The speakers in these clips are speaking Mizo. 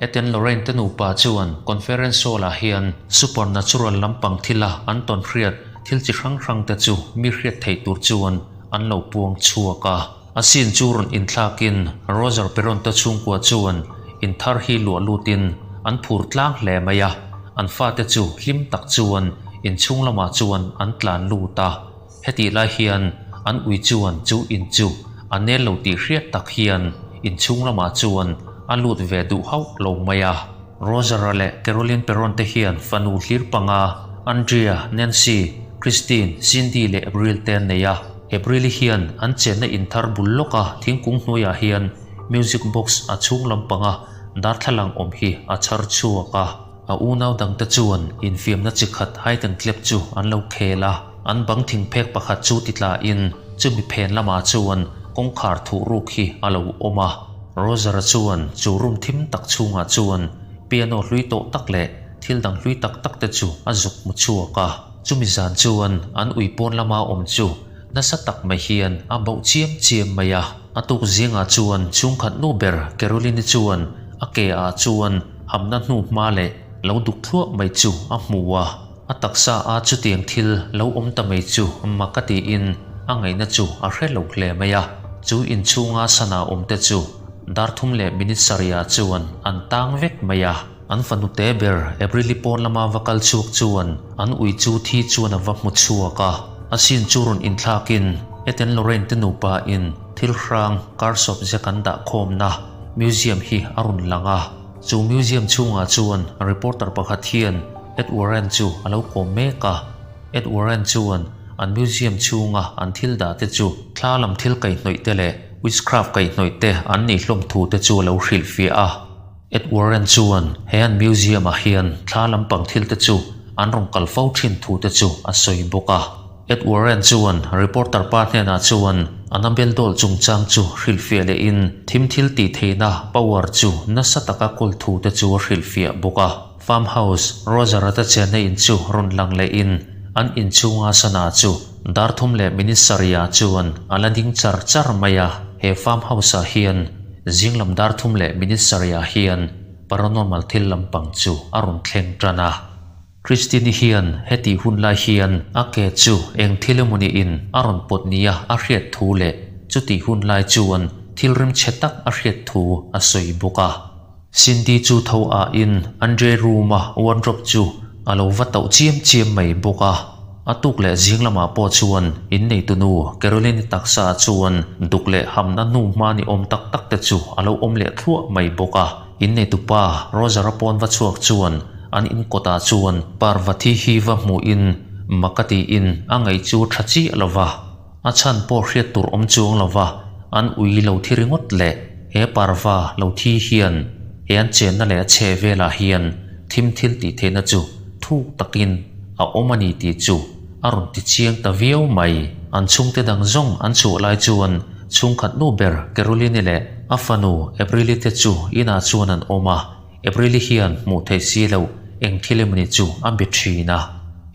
Ed and Lorraine te nupa chuan conference hall ah hian supernatural lampang thila an tawn hriat thil chi hrang hrang te chu mi hriat theih tur chuan an lo puang chhuak a. A scene chu rawn inthlakin Roger Perron te chhungkua chuan in thar hi luah lutin an phur tlang hle mai a, an fate chu hlim tak chuan inchhung lamah chuan an tlan lut a. Hetih lai hian an ui chuan chu in chu a nel lo tih hriat tak hian inchhung lamah chuan a lut ve duh hauh lo mai a. Roger-a leh Caroline Perron te hian fanu hlir panga Andrea, Nancy, Christine, Cindy leh Avril te an nei a. Avril-i hian an chenna in thar bul lawka thingkung hnuaiah hian music box a chhung lampanga darthlalang awm hi a chhar chhuak a. A unau dangte chuan infiamna chi khat hide and clap chu an lo khel a, an bang thingphek pakhat chu ti tlain chumi phen lamah chuan kawngkhar thuh ruk hi a lo awm a. Roger-a chuan chu room thim tak chhungah chuan piano hlui tawh tak leh thil dang hlui tak tak te chu a zuk hmu chhuak a. Chumi zan chuan an ui pawn lama awm chu nasa tak mai hian a bauh chiam chiam mai a. A tuk zingah chuan chhungkhat nu ber Caroline-i chuan a ke ah chuan hamna hnu hma leh lo duk thluah mai chu a hmu a, a taksa a chutiang thil lo awm ta mai chu mak a tiin a ngaihna chu a hre lo hle mai a. Chu inchhunga sana awm te chu dar thum leh minute sarihah chuan an tang vek mai a. An fanu te ber April-i pawn lama va kal chhuak chuan an ui chu thi chuan a va hmu chhuak a, a sin chu rawn inthlakin Ed and Lorraine te nupa in thil hrang car shop zek an dah khawmna museum hi a rawn lang a. Chu museum chhungah chuan reporter pakhat hian Ed Warren chu a lo kawm mek a, Ed Warren chuan an museum chhunga an thil dah te chu thla lam thil kaihhnawih te leh witchcraft kaihhnawih te an nih hlawm thu te chu a lo hrilhfiah a. Ed Warren chuan he an museum ah hian thla lampang thil te chu an rawn kal fo thin thu te chu a sawi bawk a. Ed Warren chuan reporter pa hnenah chuan Annabelle doll chungchang chu hrilhfiah lehin thim thil tih theihna power chu nasa taka kawl thu te chu a hrilhfiah bawk a. Farm house Roger-a te chenna in chu rawn lang lehin an inchhunga sana chu dar thum leh minute sarihah chuan a la ding char char mai a. He farm house-ah hian zinglam dar thum leh minute sarihah hian paranormal thil lampang chu a rawn thleng tan a. Christine-i hian hetih hun lai hian a ke chu eng thil emaw niin a rawn pawt nia a hriat thu leh chutih hun lai chuan thil rimchhe tak a hriat thu a sawi bawk a. Cindy chu tho ah in Andre room a wardrobe chu a lo va tauh chiam chiam mai bawk a. A tuk leh zing lamah pawh chuan inneitunu Caroline-i taksa ah chuan duk leh hamna hnu hma ni awm tak tak te chu a lo awm leh thluah mai bawk a. Inneitupa Roger-a pawn va chhuak chuan an in kawtah chuan Parvathi hi va hmuhin mak a tiin a ngaih chu tha chiah lo va, a chhan pawh hriat tur awm chuang lo va, an ui lo thi ringawt leh he Parva lo thi hian he an chenna leh a chhe velah hian thim thil tih theihna chu thuk takin a awm a ni tih chu a rawn ti chiang ta viau mai. An chhungte dang zawng an chhuah lai chuan chhungkhat nu ber Caroline-i leh a fanu April-i te chu inah chuan an awm a, April-i hian hmuh theih si loh eng thil emawni chu a be thin a.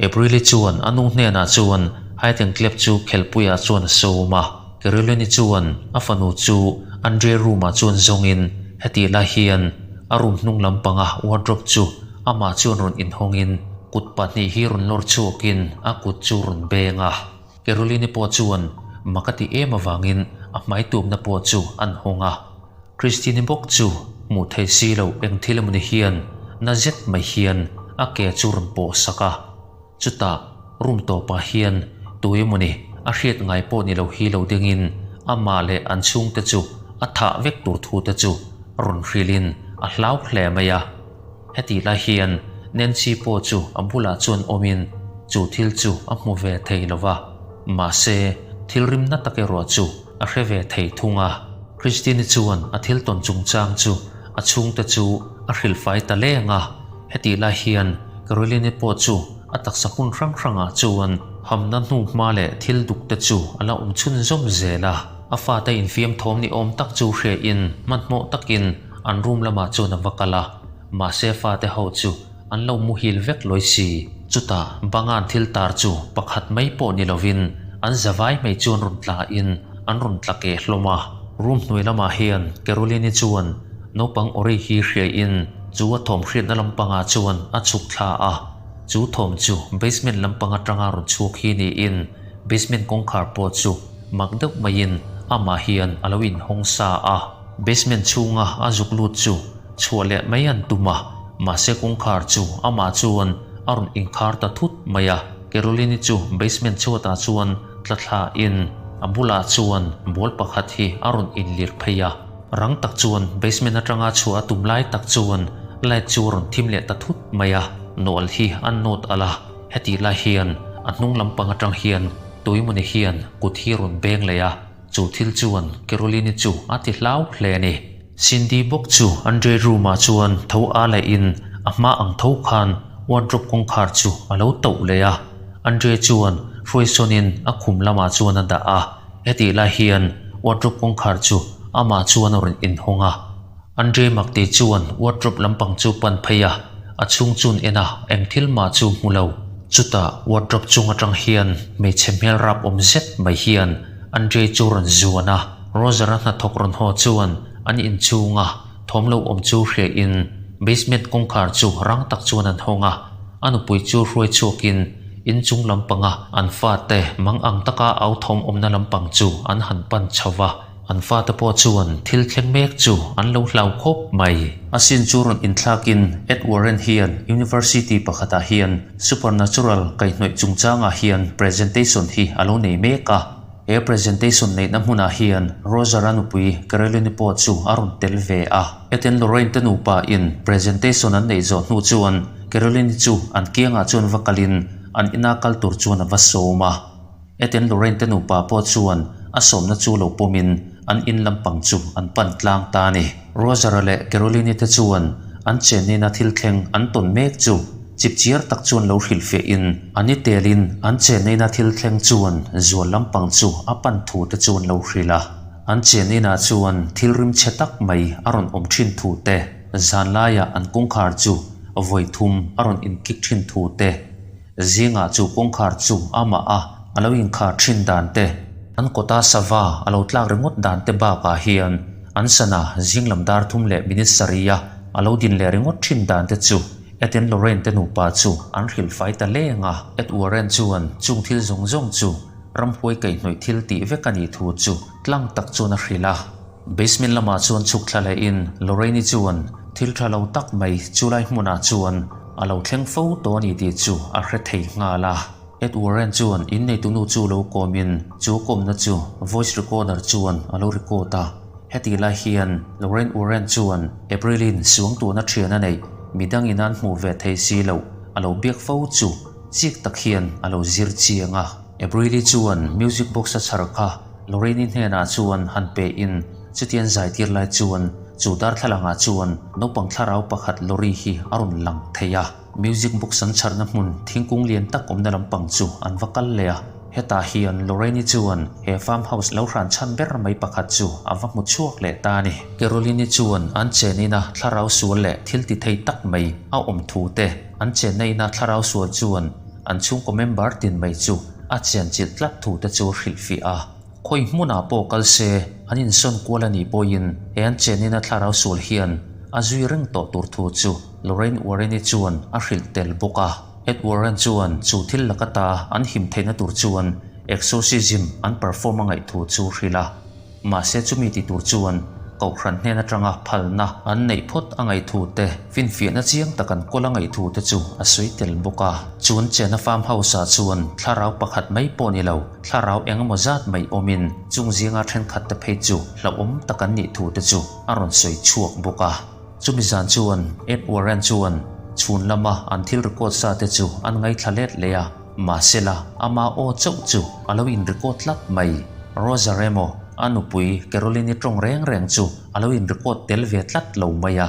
April-i chuan a nu hnenah chuan hide and clap chu khelpuiah chuan a sawm a. Caroline-i chuan a fanu chu Andre room-ah chuan zawngin hetih lai hian a room hnung lampanga wardrobe chu amah chuan rawn inhawngin kut pahnih hi rawn lawr chhuakin a kut chu rawn beng a. Caroline-i pawh chuan mak a ti em avangin a hmai tumna pawh chu an hawng a. Christine-i bawk chu hmuh theih si loh eng thil emawni hian na zet mai hian a ke chu rawn pawh sak a. Chutah room tawpah hian tu emawni a hriat ngai pawh ni lo hi lo dingin amah leh an chhungte chu a thah vek tur thu te chu rawn hrilhin a hlau hle mai a. Hetih lai hian Nancy pawh chu a bulah chuan awmin chu thil chu a hmu ve thei lo va, mahse thil rimna tak erawh chu a hre ve thei thung a. Christine-i chuan a thil tawn chungchang chu a chhungte chu a hrilhfai ta leng a, hetih lai hian Caroline-i pawh chu a taksa hmun hrang hrangah chuan hamna hnu hma leh thil duk te chu a la awm chhunzawm zel a. A fate infiam thawm ni awm tak chu hriain hmanhmawh takin an room lamah chuan a va kal a, mahse fate ho chu an lo muhil vek lawi si. Chutah bangan thil tar chu pakhat mai pawh ni lovin an zavai mai chuan rawn tla in an rawn tla keh hlawm a. Room hnuai lamah hian Caroline-i chuan. Naupang awri hi hriain chu a thawm hriatna lampangah chuan a chhuk thla a, chu thawm chu basement lampang atanga rawn chhuak hi niin basement kawngkhar pawh chu mak deuh maiin amah hian a lo inhawng sa a. Basement chhunga a zuk lut chu chhuah leh mai an tum a, mahse kawngkhar chu amah chuan a rawn inkhar ta thut mai a. Caroline-i chu basement chhuatah chuan tla thlain a bulah chuan ball pakhat hi a rawn inlir phei a. Rang tak chuan basement atanga chhuah a tum lai tak chuan light chu a rawn thim leh ta thut mai a, nawlh hi a nawt alh a, hetih lai hian a hnung lampang atang hian tuimawni hian kut hi a rawn beng leh a, chu thil chuan Caroline-i chu a ti hlau hle a ni. Cindy bawk chu Andre room ah chuan tho a leh in a hma ang tho khan wardrobe kawngkhar chu a lo tauh leh a, Andre chuan hruaisawn in a khum lamah chuan a dah a. Hetih lai hian wardrobe kawngkhar chu amah chuan a rawn inhawng a. Andre Makte chuan wardrobe lampang chu pan phei a, a chhung chun en a, eng thil mah chu hmu lo. Chutah wardrobe chung atang hian hmeichhe hmel rap awm zet mai hian Andre chu rawn zuan a. Roger-a hnathawk rawn haw chuan an inchhunga thawm lo awm chu hriain basement kawngkhar chu rang tak chuan an hawng a. A nupui chu hruai chhuakin inchung lampanga an fate mang ang taka au thawm awmna lampang chu an han pan chho va, an fate pawh chuan thil thleng mek chu an lo hlau khawp mai. A sin chu rawn inthlakin Ed Warren hian University pakhatah hian Supernatural kaihhnawih chungchangah hian presentation hi a lo nei mek a. He presentation neihna hmunah hian Roger-a nupui Caroline pawh chu a rawn tel ve a. Ed and Lorraine te nupa in presentation an neih zawh hnu chuan Caroline chu an kiangah chuan va kalin an ina kal tur chuan a va sawm a. Ed and Lorraine te nupa pawh chuan a sawmna chu lo pawmin an in lampang chu an pan tlang ta a ni. Roger-a leh Caroline te chuan an chenina thil thleng an tawn mek chu Chipchiar tak chuan lo hrilhfiahin a ni telin an chenneina thil thleng chuan zual lampang chu a pan thu te chuan lo hrilh a. An chenneina chuan thil rimchhe tak mai a rawn awm thin thu te, zanlaiah an kawngkhar chu vawi thum a rawn inkik thin thu te, zingah chu kawngkhar chu amah a a lo inkhar thin dan te, an kawta sava a lo tlak ringawt dan te bakah hian an sana zinglam dar thum leh minute sarih a a lo din leh ringawt thin dan te chu Ed and Lorraine te nupa chu an hrilh fai ta leng a. Ed Warren chuan chung thil zawng zawng chu ramhuai kaihhnawih thil tih vek a nih thu chu tlang tak chuan a hrilh a. Basement lamah chuan chhuk thla lehin Lorraine-i chuan thil tha lo tak mai chulai hmunah chuan a lo thleng fo tawh a ni tih chu a hre thei nghal a. Ed Warren chuan inneitunu chu lo kawmin chu kawmna chu voice recorder chuan a lo record a. Heti lai hian Lorraine Warren chuan April-in suangtuahna thian a neih midangin an hmuh ve thei si loh a lo biak fo chu chik tak hian a lo zir chiang a. April-i chuan music box a chhar kha Lorraine-i hnenah chuan han pein chutian zaitir lai chuan chu darthlalangah chuan naupang thlarau pakhat Lori hi a rawn lang thei a. Music box an chharna hmun thingkung lian tak awmna lampang chu an va kal leh a. Hetah hian Lorraine-i chuan he farm house lo hran chhan ber mai pakhat chu a va hmu chhuak leh ta a ni. Caroline-i chuan an chen ina thlarau sual leh thil ti thei tak mai a awm thu te, an chenna ina thlarau sual chuan an chhungkaw member tin mai chu a chenchilh tlat thu te chu a hrilhfiah a. Khawi hmunah pawh kal se, an insawn kual a nih pawhin he an chenina thlarau sual hian a zui reng tawh tur thu chu Lorraine Warren-i chuan a hrilh tel bawk a. Ed Warren chuan chu thil laka ta an him theihna tur chuan exorcism an perform a ngaih thu chu hrilh a. Mahse chumi ti tur chuan Kohhran hnen atanga phalna an neih phawt a ngaih thu te, finfiahna chiang tak an kawl a ngaih thu te chu a sawi tel bawk a. Chuan Chena Farm House ah chuan thlarau pakhat mai pawh ni lo, thlarau eng emaw zat mai awmin chung zinga thenkhat te phei chu hlauhawm tak an nih thu te chu a rawn sawi chhuak bawk a. Chumi zan chuan Ed Warren chuan chhun lama an thil record sa te chu an ngaithla let leh a, mahsela ama aw chauh chu a lo in record tlat mai. Roger emaw a nupui Caroline-i tawng reng reng chu a lo in record tel ve tlat lo mai a.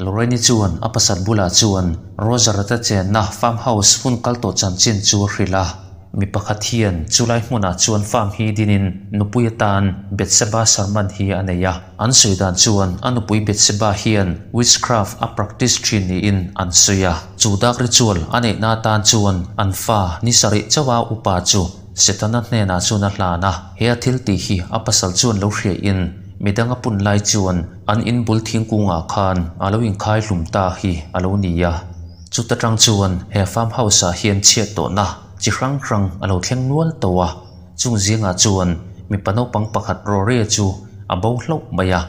Lorraine-i chuan a pasal bulah chuan Roger-a te chenna farm house hun kal tawh chanchin chu a hrilh a. Mi pakhat hian chulai hmunah chuan farm hi dinin nupui atan Bethsheba Sharman hi a nei a. An sawi dan chuan a nupui Bethsheba hian witchcraft a practice thin niin an sawi a. Chu dark ritual a neihna atan chuan an fa ni sarih chauha upa chu Setana hnenah chuan a hlan a. He a thil tih hi a pasal chuan lo hriain. midang a pun lai chuan an in bul thingkungah khan a lo inkhai hlum ta hi a lo ni a. Chuta tang chuan he farm house ah hian chhiat tawhna chi hrang hrang a lo thleng nual tawh a, chung zingah chuan mipa naupang pakhat Rory-a chu a bo hlauh mai a,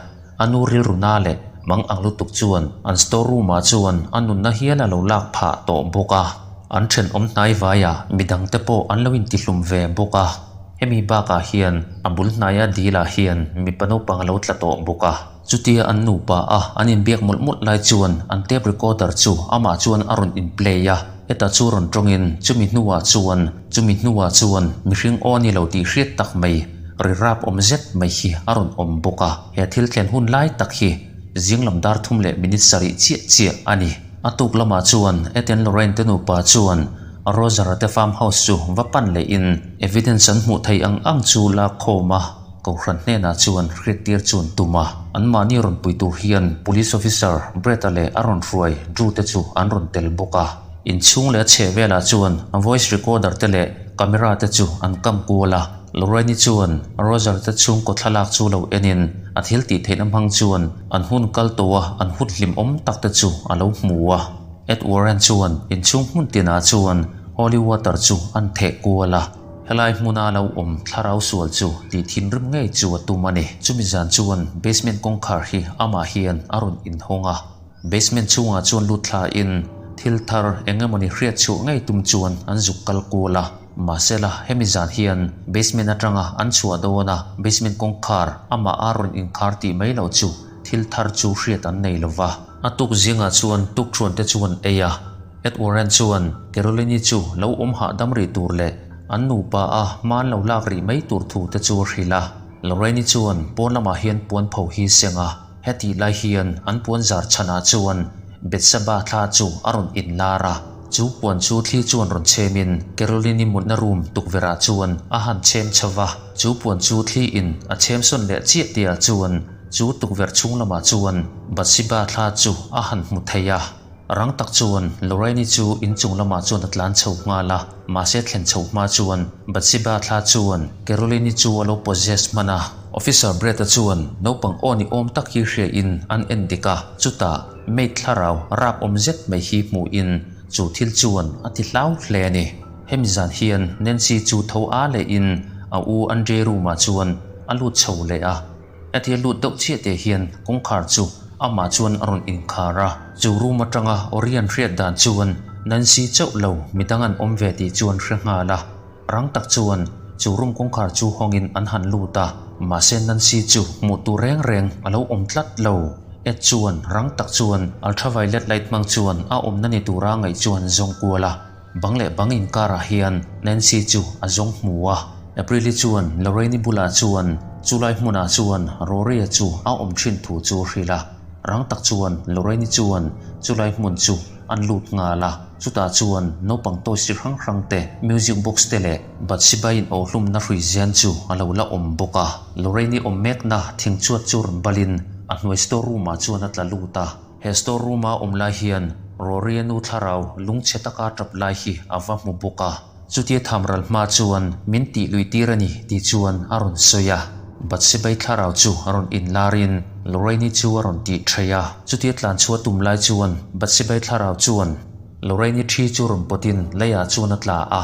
a nu rilru na leh mang ang lutuk chuan an store room ah chuan a nunna hial a lo lak phah tawh bawk a, an thenawm hnai vaiah midangte pawh an lo intihlum ve bawk a. Hemi bakah hian a bul hnaia dil ah hian mipa naupang a lo tla tawh bawk a. Chutia an nupa a an inbiak mawlh mawlh lai chuan an tape recorder chu amah chuan a rawn in play a, heta chu rawn tawngin chumi hnuah chuan chumi hnuah chuan mihring aw a ni lo tih hriat tak mai ri rap awm zet mai hi a rawn awm bawk a. He thil thlen hun lai tak hi zinglam dar thum leh minute sarih chiah chiah a ni. A tuk lamah chuan Eden Lorraine te nupa chuan Roger-a te farm house chu va pan lehin evidence an hmuh theih ang ang chu lak khawm a, Kohhran hnenah chuan hriattir chu an tum a. Anmahni rawn pui tur hian Police Officer Brett-a leh a rawn hruai Drew te chu an rawn tel bawk a. Inchhung leh a chheh velah chuan voice recorder te leh camera te chu an kam kual a. Lorraine-i chuan Roger te chhungkaw thlalak chu lo enin a thil tih theihna hmang chuan an hun kal tawh a an hun hlimawm tak te chu a lo hmu a. Ed Warren chuan inchhung hmun tinah chuan holy water chu an theh kual a, helai hmuna lo awm thlarau sual chu tih thinrim ngei chu a tum a ni. Chumi zan chuan basement kawngkhar hi amah hian a rawn inhawng a, basement chhungah chuan lut thlain thil thar eng emawni hriat chhuah ngei tum chuan an zuk kal kual a. Mahsela hemi zan hian basement atanga an chhuah dawn a, basement kawngkhar amah a rawn inkhar tih mai loh chu thil thar chu hriat an nei lova. A tuk zingah chuan tukthuan te chu an ei a, Ed Warren chuan Caroline-i chu lo awm hahdam rih tur leh an nupa a hma an lo lak rih mai tur thu te chu a hrilh a. Lorraine-i chuan pawn lamah hian puan pho hi seng a, hetih lai hian an puan zar chhanah chuan Betsaba thla chu a rawn inlar a, chu puan chu thli chuan rawn chhemin Caroline-i mutna room tukverhah chuan a han chhem chho va, chu puan chu thli in a chhem sawn leh chiah tihah chuan Chu tukverh chhung lamah chuan Bathsheba thla chu a han hmu thei a, rang tak chuan Lorraine-i chu inchung lamah chuan a tlan chho nghal a, mahse thlen chho hma chuan Bathsheba thla chuan Caroline-i chu a lo possess hman a. Officer Brett-a chuan naupang aw ni awm tak hi hriain an en dik a, chutah maid thlarau rap awm zet mai hi hmuhin chu thil chuan a ti hlau hle a ni. Hemi zan hian Nancy chu tho a lehin a u Andre room-ah chuan a lut chho leh a. Hetia lut deuh chiah teh hian kawngkhar chu amah chuan a rawn inkhar a, chu room atanga Orion hriat dan chuan Nancy chauh lo midang an awm ve tih chuan hre nghal a, rang tak chuan chu room kawngkhar chu hawngin an han lut a, mahse Nancy chu hmuh tur reng reng a lo awm tlat lo. Ed chuan rang tak chuan ultraviolet light hmang chuan a awmna ni tura ngaih chuan zawng kual a. Bang leh bang inkarah hian Nancy chu a zawng hmu a. April-i chuan Lorraine-i bulah chuan chulai hmunah chuan Rory-a chu a awm thin thu chu a hrilh a. Rang tak chuan Lorraine-i chuan chulai hmun chu an lut nghal a. Chutah chuan naupang toys chi hrang hrang te, music box te leh Bathsheba-in awhlumna hrui zian chu a lo la awm bawk a. Lorraine-i awm mekna thing chuat chu rawn balin a hnuai store room-ah chuan a tla lut a. He store room a awm lai hian Rory-a nu thlarau lungchhe taka tap lai hi a va hmu bawk a. Chutia thamral hma chuan min tih lui tir a ni tih chuan a rawn sawi a. Bathsebei thlarau chu a rawn inlarin Lorraine-i chu a rawn tih thei a. Chutia tlanchhuah tum lai chuan Bathsebei thlarau chuan Lorraine-i thi chu rawn pawtin leiah chuan a tla a.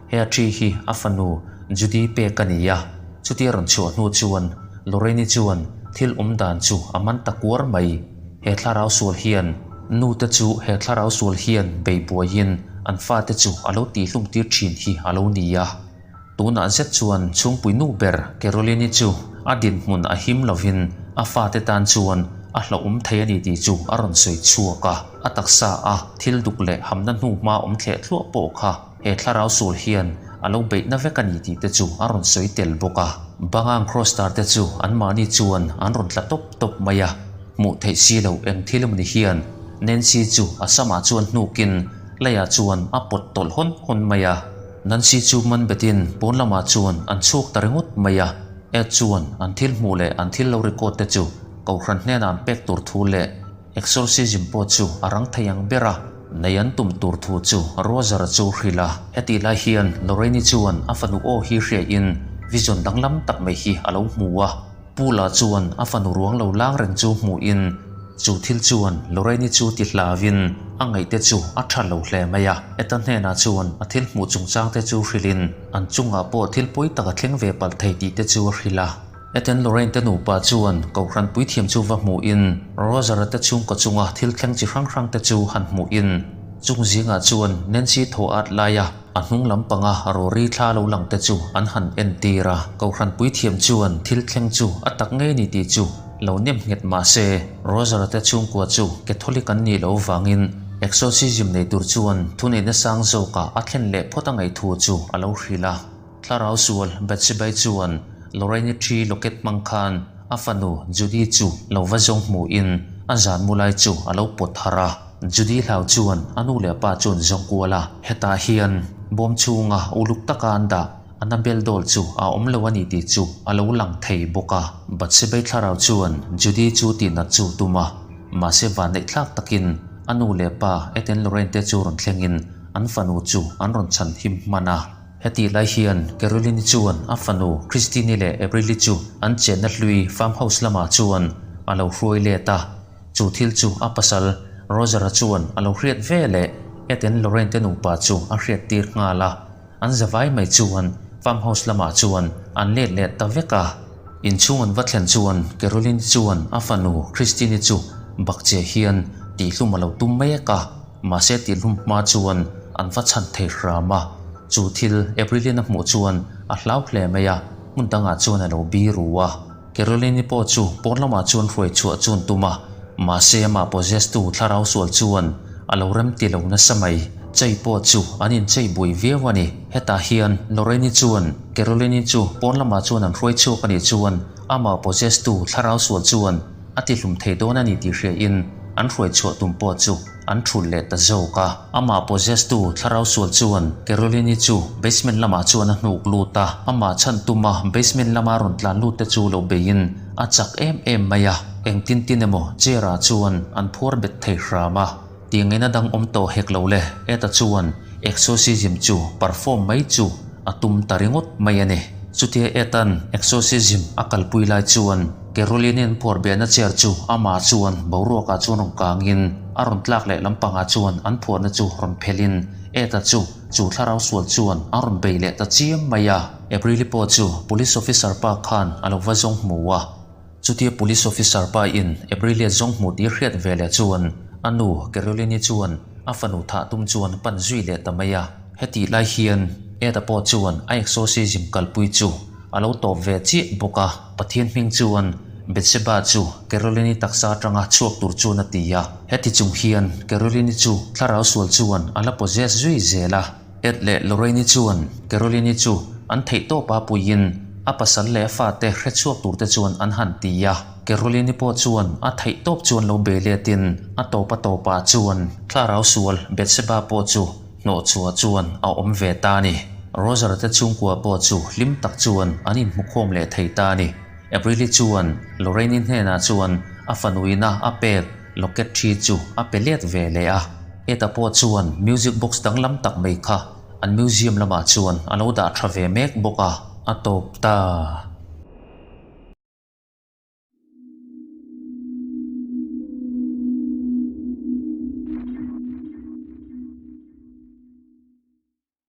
He a thi hi a fanu Judy pek a ni a, chutia rawn chhuah hnu chuan Lorraine-i chuan thil awm dan chu a man ta kuar mai. He thlarau sual hian nute chu he thlarau sual hian bei buaiin an fate chu a lo tihhlum tir thin hi a lo ni a. Tunah zet chuan chhungpui nu ber Caroline-i chu a dinhmun a him lovin a fate tan chuan a hlauhawm thei a ni tih chu a rawn sawi chhuak a. A taksa a thil duk leh hamna hnu hma awm thleh thluah pawh kha He thlarau sual hian a lo beihna vek a ni tih te chu a rawn sawi tel bawk a. Bangang Crostar te chu anmahni chuan an rawn tla tawp tawp mai a, hmuh theih si lo eng thil emaw ni hian Nancy chu a samah chuan hnukin leiah chuan a pawt tawlh hawn hawn mai a. Nancy chu man betin pawn lamah chuan an chhuak ta ringawt mai a. Ed chuan an thil hmuh leh an thil lo record te chu Kohhran hnenah an pek tur thu leh Exorcism pawh chu a rang thei ang ber a, nei an tum tur thu chu Roger-a chu hrilh a. Hetih lai hian Lorraine-i chuan a fanu aw hi hriain vision danglam tak mai hi a lo hmu a. Pula chuan a fanu ruang lo lang reng chu hmuhin chu thil chuan Lorraine-i chu ti hlauvin a ngaihte chu a tha lo hle mai a. Eta hnenah chuan a thil hmuh chungchangte chu hrilhin an chungah pawh thil pawi tak a thleng ve palh thei tih te chu a hrilh a. Eten Lorraine te nupa chuan Kohhran puithiam chu va hmuhin Roger-a te chhungkaw chunga thil thleng chi hrang hrang te chu han hmuhin chung zingah chuan Nancy thaw at laia a hnung lampanga Rory thla lo lang te chu an han entir a. Kohhran puithiam chuan thil thleng chu a tak ngei ni tih chu lo nem nghet mah se Roger-a te chhungkua chu Catholic an nih loh vangin exorcism nei tur chuan thuneihna sang zawkah a thlen leh phawt a ngaih thu chu a lo hrilh a. Thlarau sual Bathsheba chuan Lorraine thi locket hmang khan a fanu Judy chu lo va zawng hmuhin a zan mu lai chu a lo pawt harh a. Judy hlau chuan a nu leh a pa chuan zawng kual a, hetah hian bawm chhunga uluk taka an dah Annabelle doll chu a awm lo a ni tih chu a lo lang thei bawk a. Bathsheba thlarau chuan Judy chu tihnat chu tum a, mahse vanneih thlak takin a nu leh pa Eden Lorraine te chu rawn thlengin an fanu chu an rawn chhan him hman a. Hetih lai hian Caroline-i chuan a fanu Christine-i leh April-i chu an chenna hlui farm house lamah chuan a lo hruai let a. Chu thil chu a pasal Roger-a chuan a lo hriat ve leh Ed and Lorraine te nupa chu a hriat tir nghal a. An zavai mai chuan farm house lamah chuan an let leh ta vek a. Inchhung an va thlen chuan Caroline-i chuan a fanu Christine-i chu bakcheh hian tihhlum a lo tum mek a. Mahse tihhlum hma chuan an va chhan thei hram a, chu thil April-in a hmuh chuan a hlau hle mai a, hmun dangah chuan a lo bi ru a. Caroline-i pawh chu pawn lamah chuan hruai chhuah chuan tum a, mahse amah possess-tu thlarau sual chuan a lo rem ti lo nasa mai. Chei pawh chu an inchei buai viau a ni. Hetah hian Lorraine-i chuan Caroline-i chu pawn lamah chuan an hruai chhuak a nih chuan amah possess-tu thlarau sual chuan a tihlum thei dawn a ni tih hriain an hruai chhuah tum pawh chu an thulh leh ta zawk a. Amah possess-tu thlarau sual chuan Caroline-i chu basement lamah chuan a hnuk lut a, amah chhan tuma basement lama rawn tlan lut te chu lo beiin a chak em em mai a, engtin tin emaw chair-ah chuan an phuar bet thei hram a. Tiangin a dang awm tawh hek lo le, Ed-a chuan exorcism chu perform mai chu a tum ta ringawt mai a ni. Chutia Ed-a'n exorcism a kalpui lai chuan Caroline-i'n phuar behna chair chu amah chuan boruakah chuan rawn kangin a rawn tlak leh lampangah chuan an phuarna chu rawn phelhin Ed-a chu chu thlarau sual chuan a rawn bei leh ta chiam mai a. April-i pawh chu police officer pa khan a lo va zawng hmu a. Chutia police officer pa in Aprilia zawng hmu tih hriat ve leh chuan a nu Caroline-i chuan a fanu thah tum chuan pan zui leh ta mai a. Hetih lai hian Ed-a pawh chuan a exorcism kalpui chu a lo tawp ve chiah bawk a. Pathian hming chuan Bethsheba chu Caroline-i taksa atanga chhuak tur chuan a ti a. Heti chung hian Caroline-i chu thlarau sual chuan a la possess zui zel a. Ed leh Lorraine-i chuan Caroline-i chu an theihtawpa puiin a pasal leh a fate hrechhuak turte chuan an han ti a. Caroline-i pawh chuan a theihtawp chuan lo bei letin a tawpa tawpah chuan thlarau sual Bethsheba pawh chu hnawhchhuah chuan a awm ve ta a ni. Roger-a te chhungkua pawh chu hlim tak chuan an inhmukhawm leh thei ta a ni. April-i chuan Lorraine-i hnenah chuan a fanuina a pek locket thi chu a pe let ve leh a. Heta pawh chuan music box danglam tak mai kha an museum lamah chuan a lo dah tha ve mek bawk a, a tawp ta.